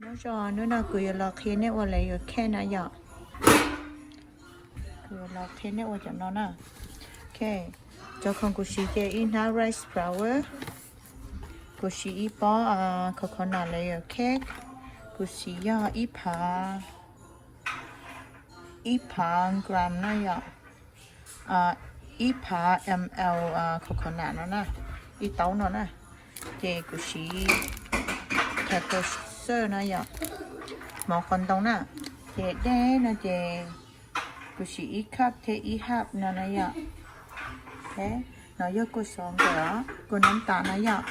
Nyob zoo, hnub no kuv yuav los qhia nej ua layer cake na yom. Kuv yuav los qhia nej ua cov no na. Ok, cov khoom kuv siv ces ib hnab rice flour, kuv siv ib pob coconut layer cake, kuv siv yog ib phav, ib phav gram na yom, ib phav ml coconut no na, ib taub no na. Ces kuv siv khaws kaus xawj no yom, hmoov qos ntoo na. Ces dej no ces kuv siv ib cup thiab ib half no na yom. No yog kua xov nkawm, kua nab tas na yom.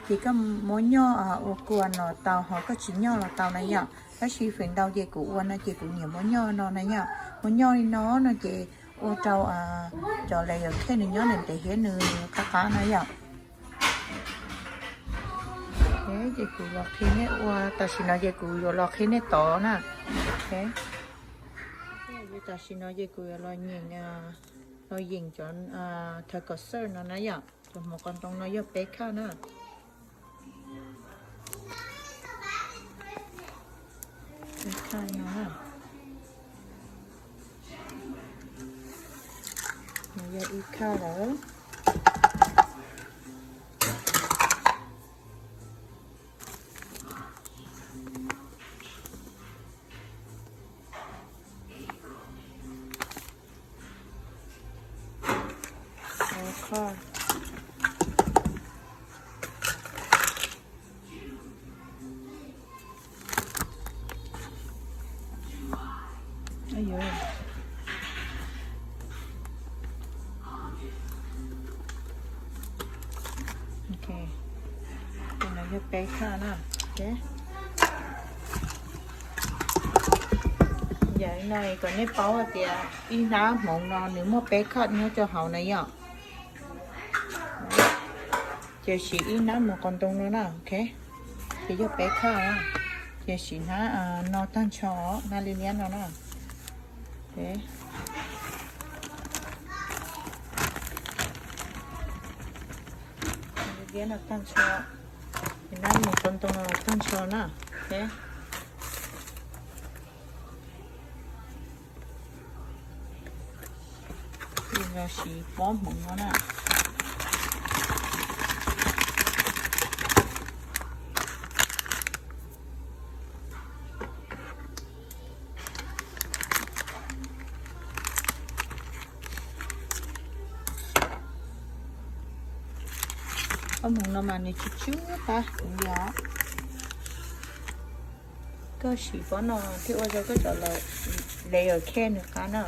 Ces koj muab nyoj ua kua los tau, ho koj tsis nyoj los tau na yom. Tab sis feem ntau ces kuv ua no ces kuv nyiam muab nyoj no na yom. Muab nyoj li no no ces ua rau cov layer cake nws nyob nws ntev thiab nws qab qab na yom. Ces kuv los qhia nej ua, tam sim no ces kuv yuav los qhia nej tov na. Tam sim no ces kuv yuav los yeem, los yeem cov khaws kaus xawj no na yom, cov hmoov qos ntoo no yog peb cup na. Peb cup no, no yog ib cup lawm. Ok, tus no yog peb cup na. Yam no kom nej paub hais tias ib hnab hmoov no nws muaj peb cup nyob rau hauv na yom. Ces siv ib hnab hmoov qos ntoo no na, ok. Ces yog peb cup na. Ces siv hnab no tag nrho, hnab liab liab no na. Liab no tag nrho, hnab hmoov qos ntoo no tag nrho na. Ces los siv pob hmoov no na. Pob hmoov no mas nws tsw tsw qab heev li os. Koj siv pob no thiaj ua rau koj cov layer cake nws qab na.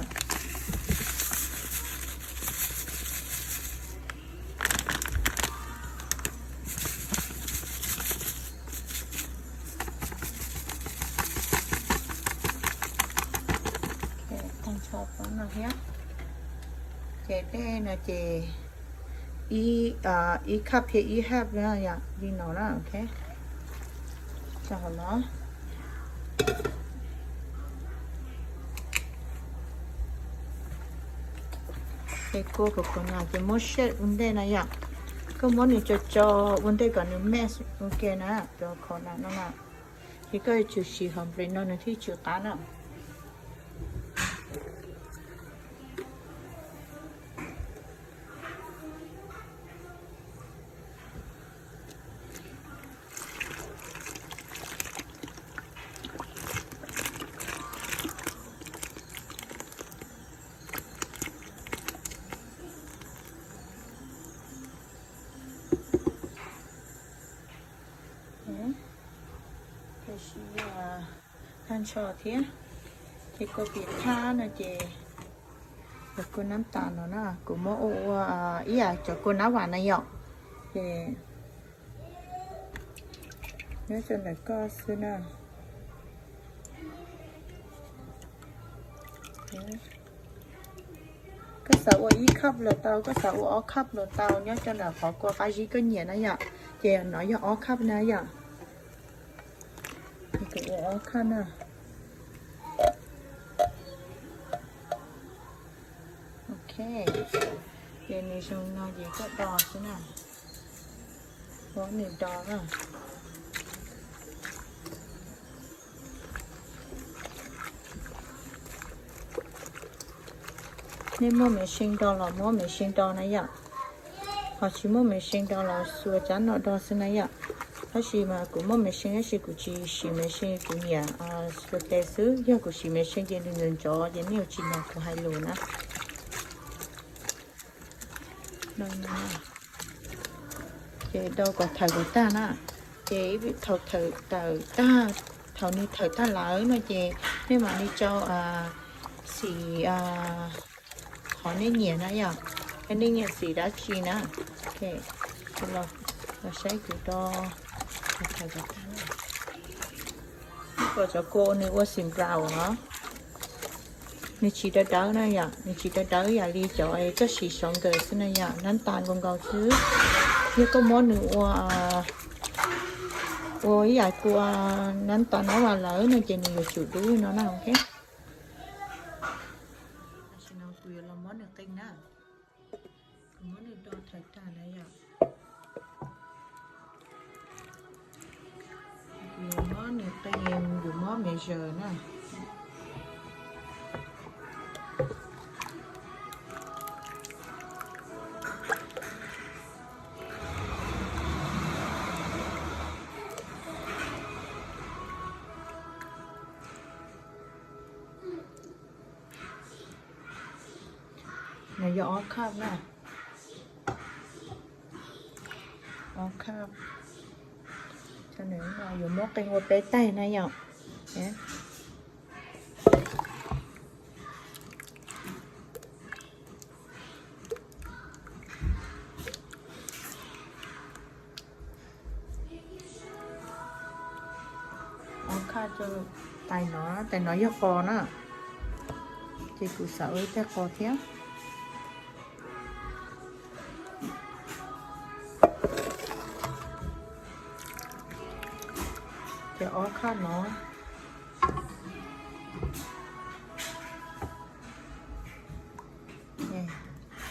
Tag nrho pob no thiab. Ces dej no ces ib cup thiab ib half na yom, li no na, ok. Tso hauv no. Ces kua coconut ces muab shake ua ntej na yom. Koj muab nws tso tso ua ntej kom nws mix ua ke na, cov coconut no na. Ces koj tsum siv hom blade no nws thiaj tsw qab na. Tam sim no tag nrho thiab. Ces kua pim thab no ces, cov kua nab tas no na, kuv muab ua ua ib yam cov kua nab vas na yom. Ces nyob rau ntawm koj xwb na. Koj xav ua ib cup los tau, koj xav ua ob cup los tau, nyob rau ntawm qhov kua qab zib koj nyiam na yom. Ces no yog ob cup na yom. Kuv ua ob cup na. Ok, ces nws zoo no ces koj do xwb na. Muab nws do na. Nej muaj machine do los muab machine do na yom. Ho tsis muaj machine do los xuas cov no do xwb na yom. Tab sis mas kuv muaj machine tab sis kuv tsis siv machine, kuv nyiam xuas tes xwb. Yog kuv siv machine ces nws ntxov ntxov ces nej yuav tsis mloog kuv hais lus na. Ces do kom thawm kom tag na. Ces thaum thawm tag, thaum nws thawm tag lawm no ces nej mam li rau xim qhov nej nyiam na yom. Yog nej nyiam xim dab tsi na. Los saib kuv do kom thawm kom tag na. Kom cov kua nws ua xim brown no. Nws tsis dawb dawb na yom, nws tsis dawb dawb yam li cov koj siv sov nkaws xwb na yom, nab tas nkaus nkaus xwb. Yog koj muab nws ua, ua ib yam kua nab tas nab vas lawm no ces nws yuav tsum dub li no na. Tam sim no kuv yuav los muab nws qee na. Kuv muab nws do thawm tag na yom. Kuv yuav muab nws qee, kuv muab measure na. No yog ob cup na. Ob cup. Yuav muab qee ua peb taig na yom. Ob cup rau tais no, tais no yog qos na, ces kuv xav ua ib tais qos thiab. Ces ob cup no.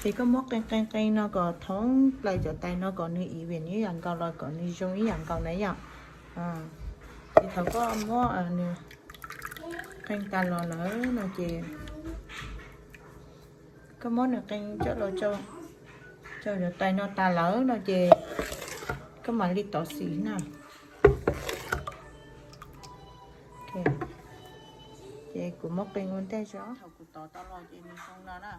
Ces koj muab qee qee qee no kom thoob plaws cov tais no kom nws even ib yam nkaus los kom nws zoo ib yam nkaus na yom. Ces thaum koj muab nws qee tas los lawm no ces koj muab nws qee coj los rau cov tais no tas lawm no ces koj mam li tov xim na. Ces kuv muab qee ua ntej tso. Thaum kuv tov tau los ces nws zoo no na.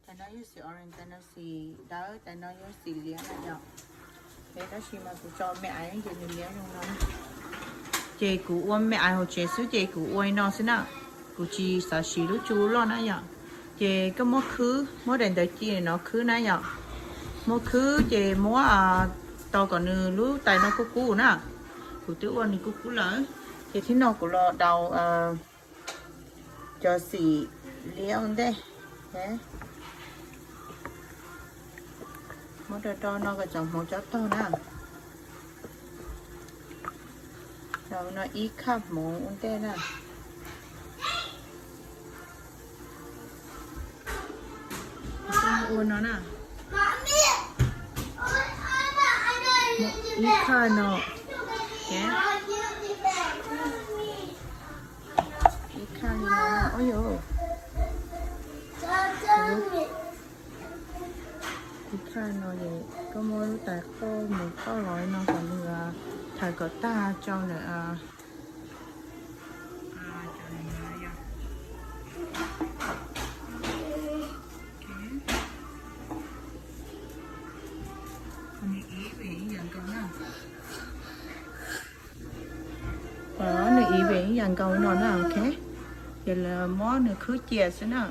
Tais no yog xim orange, tais no xim dawb, tais no yog xim liab na yom. Ces tab sis mas kuv tso me aiv ces nws liab zoo no. Ces kuv ua me aiv hauv tsev xwb ces kuv ua li no xwb na. Kuv tsis xav siv lub tsu loj na yom. Ces koj muab khwb, muab daim ntawv ci no khwb na yom. Muab khwb ces muab tau kom nws lub tais no kub kub na. Kuv twb ua nws kub kub lawm. Ces thib no kuv los daus cov xim liab ua ntej. Muab do do no kom cov hmoov tsob taug na. Daus no ib cup hmoov ua ntej na. Ua no na. Ib cup no. Ib cup li no. Ib cup no es koj muab lub tais qoj mus qoj los no kom nws thawm kom tag rau lawm. Nws even ib yam nkaus no na, ok. Ces lawv muab nws khwb cia xwb na.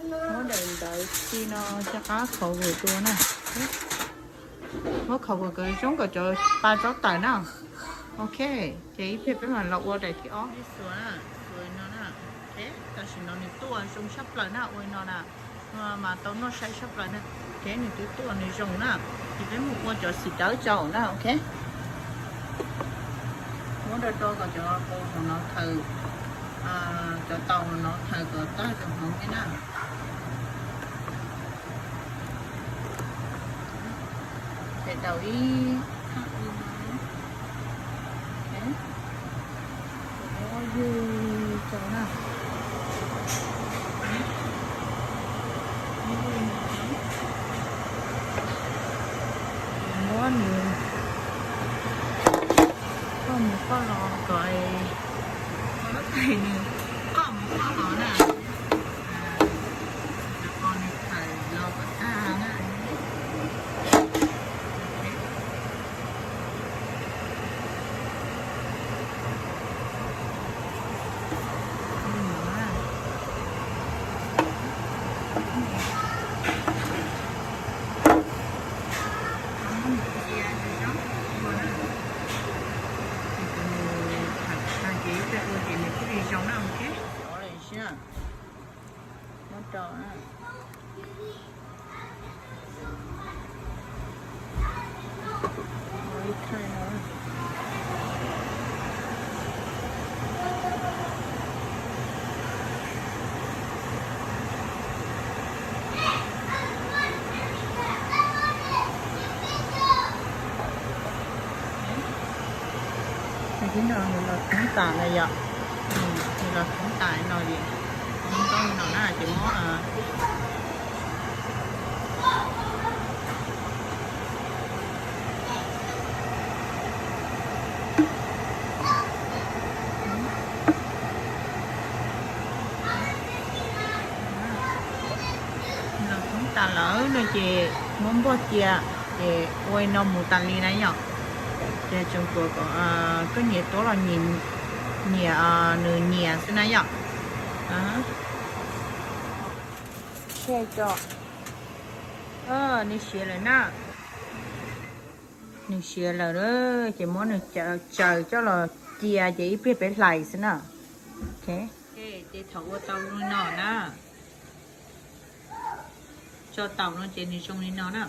Muab daim ntawv ci no rov qab cover dua na. Muab cover kom zoo kom cov pa tsob tawm na. Ok, ces ib pliag peb mam los ua daim thib ob. Xuas na, xuas no na. Ok, tam sim no nws tuaj zoo tshaj plaws na, ua li no na. Mas tau noj sai tshaj plaws na. Ok, nws twb tuaj nws zoo na. Ces peb mus ua cov xim dawb rau na, ok. Muab do do kom cov qos hauv no thawm, cov taus hauv no thawm kom tag cov hmoov thiab na. Ces daus ib thaj ub no. Muab yug rau na. Qoj los kom, qoj los nws qoj mus qoj los na. Qoj nws tawm los kom tag na. Ces ib pliag ua ces nws thiaj li zoo na, ok. Muab rau na. Tib no nws los thoob tas na yom. Nws los thoob tas no es, no na ces muab Los thoob tas lawm no ces muab npog cia, ces ua no mus tas li na yom. Ces tseem tuav kom koj nyias tuab los nyias nws nyias xwb na yom. Nws siav lawm na. Nws siav lawm, ces muab nws tsaws coj los cia ces ib pliag peb hlais xwb na. Ces thaum ua tau li no na, tso taum no ces nws zoo li no na.